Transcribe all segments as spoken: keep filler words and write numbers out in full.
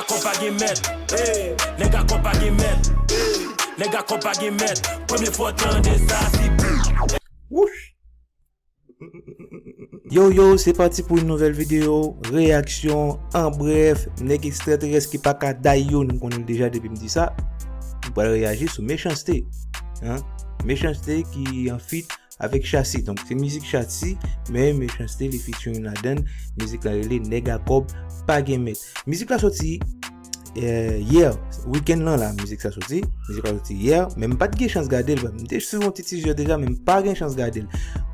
Kòb pa gen mèt, ey, nèg a kòb pa gen mèt, ey, nèg a kòb pa gen mèt. Premye fwa w tande sa, si. Wouch! Yo, yo, se pati pou yon nouvèl videyo, reyaksyon, an brèf, nèg ekstraterès ki pa ka day yo, nou konnen l deja depi m di sa. M pral reyaji sou Mechanste. Hein? Mechanste ki an feat avèk Chasi. Donk, se mizik Chasi, men Mechanste li featuring ladan l. Mizik la rele Nèg a kòb pa gen mèt. Mizik la soti eh, yè, wikenn lan la, mizik sa soti. Mizik la soti yè, men m pa t gen chans gade l. M te swiv yon ti tizè deja, men m pa gen chans gade l.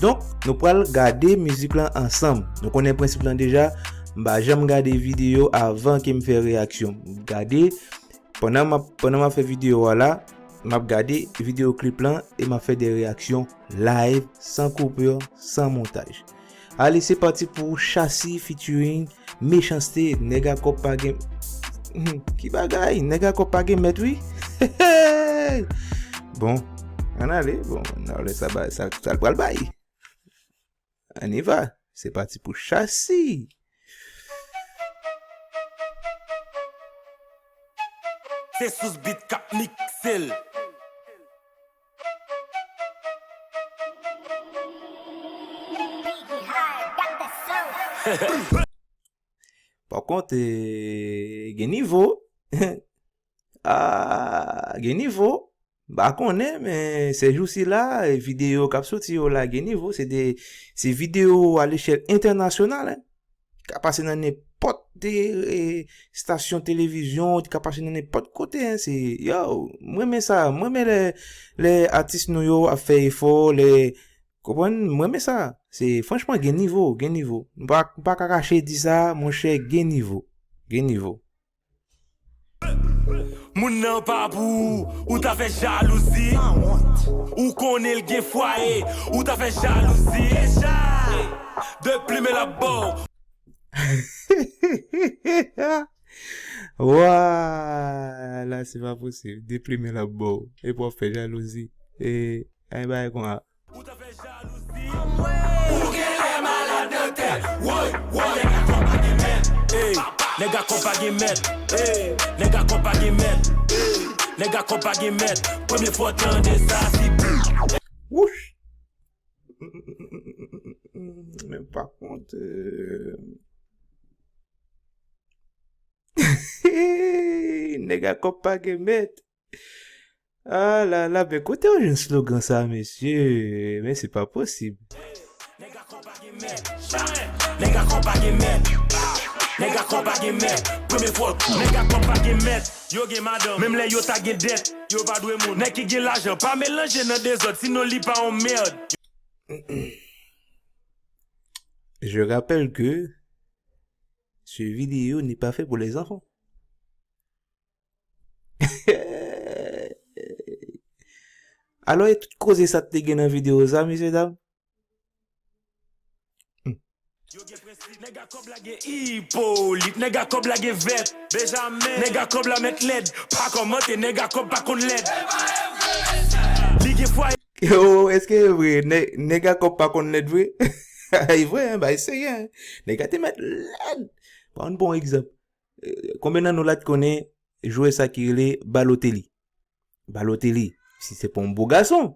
Donk, nou pral gade mizik lan ansanm. Nou konnen prensip lan deja, m pa janm gade videyo avan ke m fè reyaksyon. M gade, pandan m ap, pandan m ap fè videyo a la, m ap gade videyo klip lan e m ap fè de reyaksyon live, san koupi, san montaj. Ale, se pati pou Chasi featuring Mechanste, nèg a kòb pa gen. Hmm, ki bagay, nèg a kòb pa gen mèt, wi. Bon, ann ale, bon, ann ale, sa, ba- sa, sa l pral bay. Ann y va, se pati pou Chasi. Se Sous Beat k ap mikse l. Pa kont, eh, gen nivo. Ah, gen nivo. M pa konnen, men se jou sila, eh, videyo k ap soti yo la gen nivo. Se de, se videyo a lechèl entènasyonal, hein. Ka pase nan nenpòt de, eh, estasyon televizyon, ka pase nan nenpòt kote, hein. Se, yo, m renmen sa. M renmen lè, lè atis nou yo ap fè efò, lè, konprann, m renmen sa. Se, franchman, gen nivo, gen nivo. M pa, m pa ka kache di sa, monchè, gen nivo. Gen nivo. Moun nan pa pou ou, ou ta fè jalouzi. Ou konnen l gen fwaye, ou ta fè jalouzi. Echay, deplimen l ap ba w. Wa, la se pa posib. Deplimen l ap ba w. Epi w ap fè jalouzi. E, ay bagay konsa. Ou ta fè jalouzi. Ou genlè malad nan tèt. Woy, woy. Nèg a kòb pa gen mèt. Ey, nèg a kòb pa gen mèt. Ey, nèg a kòb pa gen mèt. Ey, nèg a kòb pa gen mèt. Premye fwa w tande sa, si. Wouch! Men pa kont, eh, nèg a kòb pa gen mèt. Ah la la, men kote w jwenn slogan sa, mesye? Men se pa posib. Nèg a kòb pa gen mèt. Nèg a kòb pa gen mèt. Nèg a kòb pa gen mèt. Premye fwa, nèg a kòb pa gen mèt. Yo gen madanm, menm lè yo ta gen dèt. Yo pa dwe moun. Nèg ki gen lajan, pa melanje nan dezòd, sinon li pa yon mèd. Je rappelle que ce vidéo n'est pas fait pour les enfants. Alò, e tout koze sa t te gen nan videyo sa, mesye dam? Hmm. Yo gen prensip, nèg a kòb la gen ipolit, nèg a kòb la gen vèt, Benjamin, nèg a kòb la mèt lèd, pa kòmante, nèg a kòb pa konn lèd. Li gen fwaye. Yo, èske e vre? Nè- Nèg a kòb pa konn lèd vre? E vre, hein, bay serye, hein. Nèg a te mèt lèd. Pa yon bon egzanp. Eh, konbyen nan nou la t konnen jwè sa ki rele Balotelli? Balotelli, si se pa yon bo gason.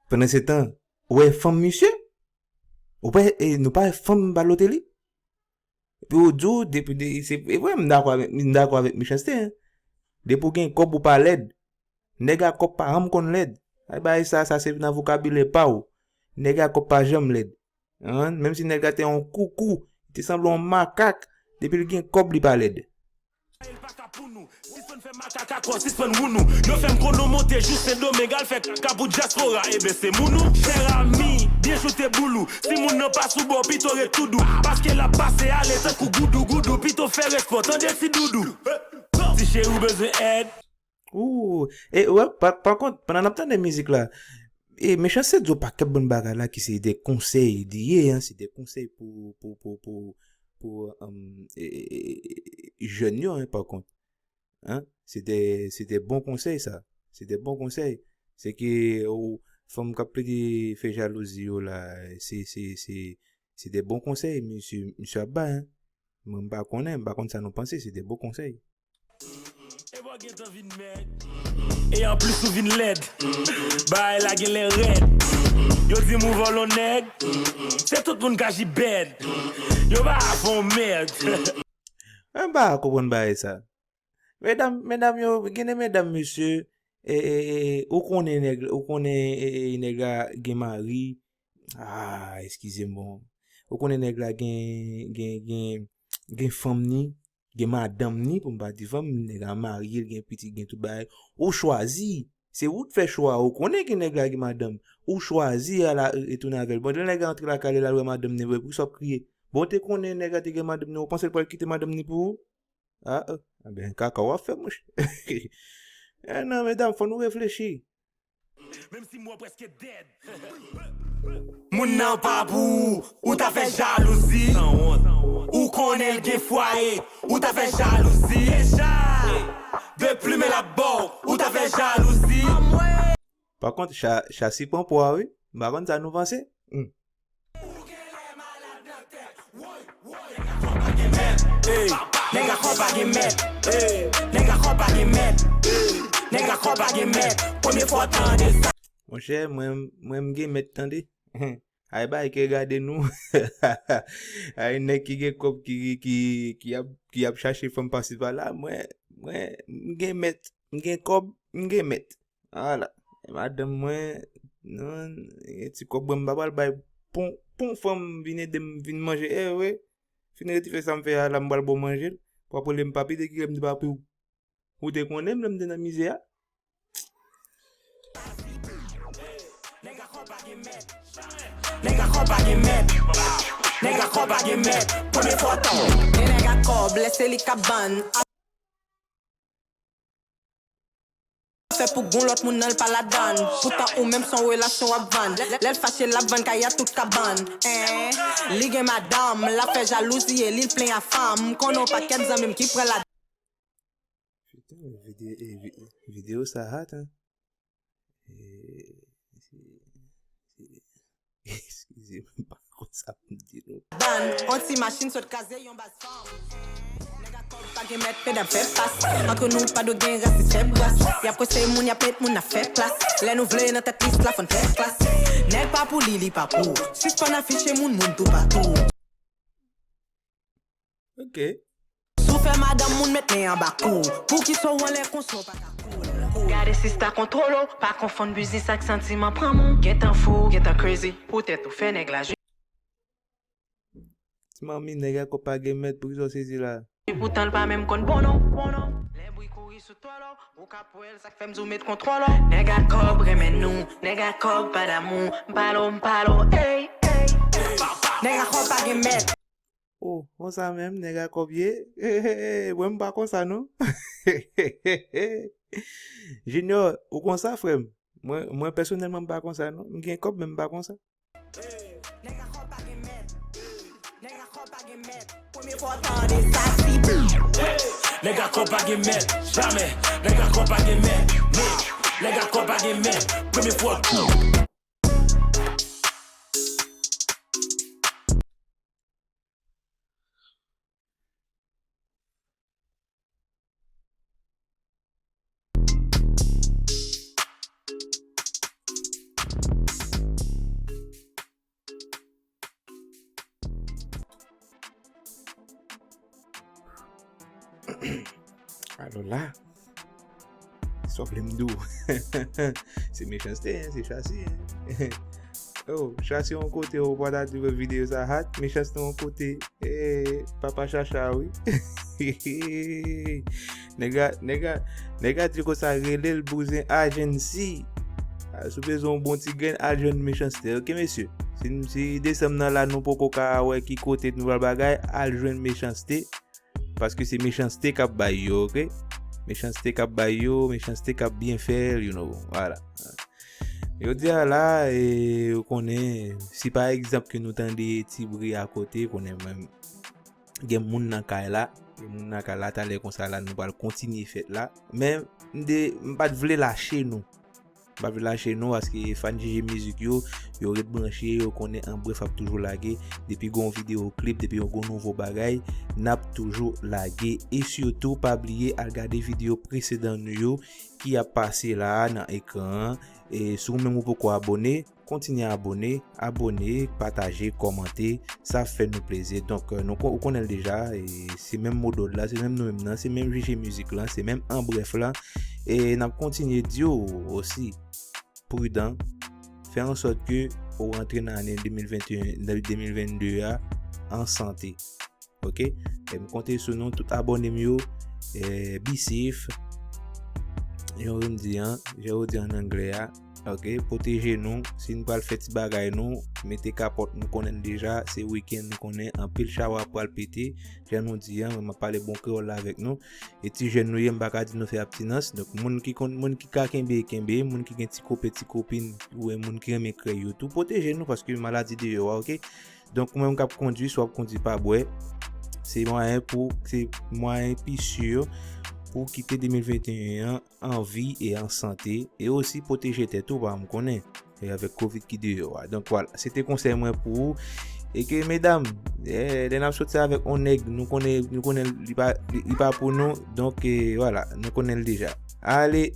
Pandan se tan, ou wè fanm misye? Ou pa, eh, nou pa wè fanm Balotelli? Epi ou di w, depi de, se, e vre, m dakò avèk, m dakò avèk Mechanste, hein. Depi w gen kòb ou pa lèd. Nèg a kòb pa janm konn lèd. Ay, bagay sa, sa se nan vokabilè pa w. Nèg a kòb pa janm lèd. Hein? Menm si nèg la te yon koukou, li te sanble yon makak, depi l gen kòb, li pa lèd. Sispann fè makak akò, sispann wounou. Yo fè m kono monte jou Sendomeng, al fè kaka pou dyaspora, ebyen se moun ou. Chè ami, byen choute boul ou. Si moun nan pa sou bò, pito ret tou dou. Paske l ap pase ale tankou goudou goudou, pito fè respè w, tande ti doudou. Ti cheri ou bezwen èd. Ou, e, wè, pa, pa kont, pandan n ap tande mizik la, e, Mechanste di yon pakèt bon bagay la ki se de konsèy li ye, hein, se de konsèy pou, pou, pou, pou, pou, um, e, e, e, jèn yo, hein, pa kont. Hein? Se de, se de bon konsèy, sa. Se de bon konsèy. Se ke, ou, fanm k ap plede fè jalouzi yo la, se, se, se, se de bon konsèy, misye, misye ap bay, hein. Mwen, m pa konnen, m pa konn sa nou panse, se de bon konsèy. Ou gentan vin mèg. E anplis ou vin lèd. Bagay la genlè rèd. Yo di m ou vòlò nèg. Se tout moun k aji bèd. Yo pa fè w mèd. Mwen pa konprann bagay sa. Medam, medam yo, gen de medam, mesye, e, e, e, ou konnen nèg, ou konnen, e, e, nèg la gen mari. Ah, eskize m, bon. Ou konnen nèg la gen, gen, gen, gen fanm ni, gen madanm ni, pou m pa di fanm, nèg la marye, l gen pitit, gen tout bagay. Ou chwazi. Se ou k fè chwa a, ou konnen ke nèg la gen madanm. Ou chwazi al retounen avè l. Bon, lè nèg la antre lakay li, l al wè madanm ni, pou sa w ap kriye. Bon, ou te konnen nèg la te gen madanm ni, ou panse l pral kite madanm ni pou ou? Ah, ah, ah, ben, kaka w ap fè, monchè. Eh, non, medam, fò nou reflechi. Menm si m wè w prèske dèd. Moun nan pa pou ou, ou ta fè jalouzi. Ou konnen l gen fwaye, ou ta fè jalouzi. Deja, de plimen l ap ba w, ou ta fè jalouzi. Pa kont, cha, cha si pran pwa, wi. M pa konn sa nou panse. Hmm. Ey, nèg a kò pa gen mèt. Ey, nèg a kò pa gen mèt. Ey, nèg a kò pa gen mèt. Premye fwa w tande sa. Monchè, mwen, mwen m gen mèt tande. Ay bay ke gade nou. Ay nèg ki gen kòb ki, ki, ki ap, ki ap chache fanm pasi pala. Mwen, mwen, m gen mèt. M gen kòb, m gen mèt. Vwala. E madanm mwen, non, e ti kòb mwen m pa pral bay pon, pon fanm vin ede m vin manje. E wi, fin rete fè sa m fè a la, m pral ba w manje l. W ap rele m papi, de kilè m te papi w? Ou te konnen m lè m te nan mizè a? Nèg a kò pa gen mèt. Nèg a kò pa gen mèt. Nèg a kò pa gen mèt. Premye fwa w tande. Gen nèg a kòb, lè se li k ap vann. Fè pou gon lòt moun nan l pa ladann. Poutan ou menm se yon relasyon w ap vann. Lè l fache l ap vann kay a tout kabann. En, li gen madanm, l ap fè jalouzi e li l plen a fanm. M konnen yon pakèt zanmi m ki pran ladann. Putain, vide, e, vi-, videyo sa hot, hein. E, se, se, eskize m, m pa konn sa pou m di nou. Dan, on ti machin sot kraze yon baz fanm. Nèg a kòb pa gen mèt, medam fè pas. Antre nou pa dwe gen rasis, fè bras. Y ap kwese moun, y ap met moun nan fè plas. Lè nou vle nan tèt lis la, fò n fè klas. Nèg pa pou li, li pa pou ou. Sispann afiche moun, moun toupatou. Ok. Si w fè madanm moun met men anba kou. Poukisa w anlè konsa w pa ka cool? Gade sista kontwole w, pa konfonn biznis ak santiman pran moun. Gentan fou, gentan crazy, poutèt ou fè nèg la jwi. Ti manmi, nèg a kòb pa gen mèt, poukisa w sezi la? Epoutan l pa menm konn bon non, bon non. Lè bri kouri sou twòl ou, ou ka pwèl, sa k fè m di w met kontwòl ou. Nèg a kòb renmen nou, nèg a kòb pa damou. M pale w, m pale w, ey, ey, ey. Nèg a kòb pa gen mèt. Oh, konsa menm, nèg a kòb ye. Mwen, m pa konsa, non. Junior, ou konsa, frè m? Mwen, mwen, pèsonèlman, m pa konsa, non. M gen kòb, men m pa konsa. Nèg a kòb pa gen mèt. Nèg a kòb pa gen mèt. Premye fwa w tande sa, si. Nèg a kòb pa gen mèt, jamè. Nèg a kòb pa gen mèt, nèg. Nèg a kòb pa gen mèt. Premye fwa w Alò la, sa w vle m di w? Se mechanste, hein, se chasi, hein. Oh, chasi yon kote, ou pa ta di wè videyo sa hot, mechanste yon kote. Eh, papa chacha, wi. Nèg la, nèg la, nèg la di konsa, rele l bouzen agency. Ah, si w bezwen yon bon ti grenn, al jwenn mechanste, ok, mesye? Si, si desanm nan la, nou poko ka wè ki kote nou pral bagay, al jwenn mechanste. Paske se mechanste k ap bay yo, ok? Mechanste k ap bay yo, mechanste k ap byen fè l, you know, vwala. Jodi a la, e, ou konnen, si pa egzanp ke nou tande ti bri akote, konnen mwen, gen moun nan kay la, gen moun nan kay la, talè konsa la, nou pral kontinye fèt la. Men, m te, m pa t vle lache nou. pa vle lache non, paske fan J J Mizik yo, yo ret branche, yo konnen an brèf ap toujou lage, depi gon videyo klip, depi yon gon nouvo bagay, n ap toujou lage. E sitou, pa bliye al gade videyo presedan nou yo ki ap pase la a nan ekran an. E si w menm ou poko abòne, kontinye abòne, abòne, pataje, kòmante, sa ap fè nou plezi. Donk, euh, nou kon-, ou konnen l deja, e se menm modòd la, se menm nou menm nan, se menm J J Mizik lan, se menm an brèf lan. E n ap kontinye di w osi, pridan, fè an sòt ke ou rantre nan ane de mil venteyen, de mil vennde a an sante. Ok? E m konte sou nou, tout abòne m yo, e, be safe, jan yo di an, jan yo di an anglè a. Ok? Pwoteje nou. Si n pral fè ti bagay nou, mete kapòt, nou konnen l deja, se wikenn, nou konnen anpil chawa pral pete. Jan nou di an, m ap pale bon kreyòl la avèk nou. E ti jèn nou ye, m pa ka di nou fè abstinans. Donk, moun ki konn, moun ki ka kenbe, kenbe, moun ki gen ti kope, ti kopin, ou wè moun ki renmen krèy yo tou, pwoteje nou, paske maladi deyò a, ok? Donk, ou menm k ap kondwi, si w ap kondwi, pa bwè. Se mwayen pou, se mwayen pi si pou kite de mil venteyen an an vi e an sante, e osi pwoteje tèt ou, pa m konnen, e avèk kovid ki deyò a. Donk, vwala, se te konsèy mwen pou ou. E ke, medam, e, lè n ap soti avèk on nèg, nou konnen, nou konnen li pa, li, li pa pou nou. Donk, e, vwala, nou konnen l deja. Ale!